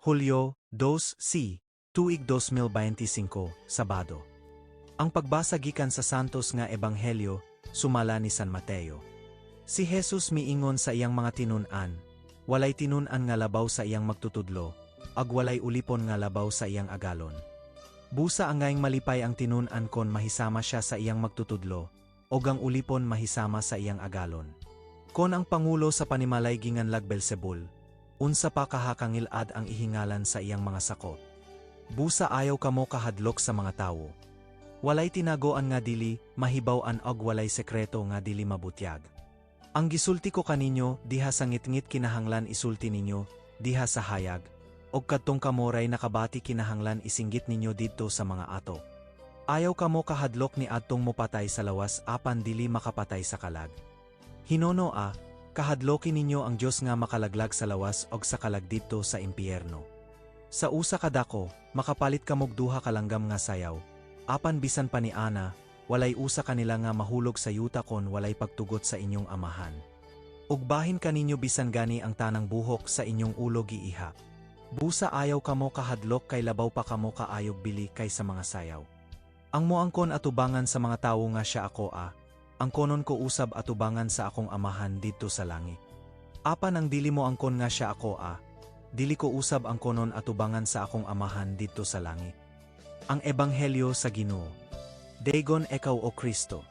Hulyo, 2 C, tuig 2025, Sabado. Ang pagbasa gikan sa Santos nga Ebanghelyo, sumala ni San Mateo. Si Jesus miingon sa iyang mga tinun-an, "Walay tinun-an nga labaw sa iyang magtutudlo, ug walay ulipon nga labaw sa iyang agalon. Busa angayng malipay ang tinun-an kon mahisama siya sa iyang magtutudlo, og ang ulipon mahisama sa iyang agalon. Kon ang pangulo sa panimalay ginganlag Beelzebul, unsa pa kahakangil-ad ang ihingalan sa iyang mga sakop. Busa ayaw kamo kahadlok sa mga tawo. Walay tinagoan nga dili mahibaw-an og walay sekreto nga dili mabutyag. Ang gisulti ko kaninyo diha sa ngitngit kinahanglan isulti ninyo diha sa hayag, og kadtong kamo ray nakabati kinahanglan isinggit ninyo didto sa mga atop. Ayaw kamo kahadlok ni adtong mopatay sa lawas apan dili makapatay sa kalag. Hinunoa, kahadloki ninyo ang Dios nga makalaglag sa lawas og sa kalag didto sa impyerno. Sa usa ka dako, makapalit kamog duha ka langgam nga sayaw, apan bisan pa niana, walay usa kanila nga mahulog sa yuta kon walay pagtugot sa inyong Amahan. Ug bahin kaninyo bisan gani ang tanang buhok sa inyong ulo giiha. Busa ayaw kamo kahadlok kay labaw pa kamo kaayog bili kaysa mga sayaw. Ang moangkon atubangan sa mga tawo nga siya ako a, angkonon ko usab atubangan sa akong Amahan didto sa langit. Apan ang dili moangkon nga siya ako a, dili ko usab angkonon atubangan sa akong Amahan didto sa langit. Ang Ebanghelyo sa Ginoo. Daygon ekaw, O Kristo.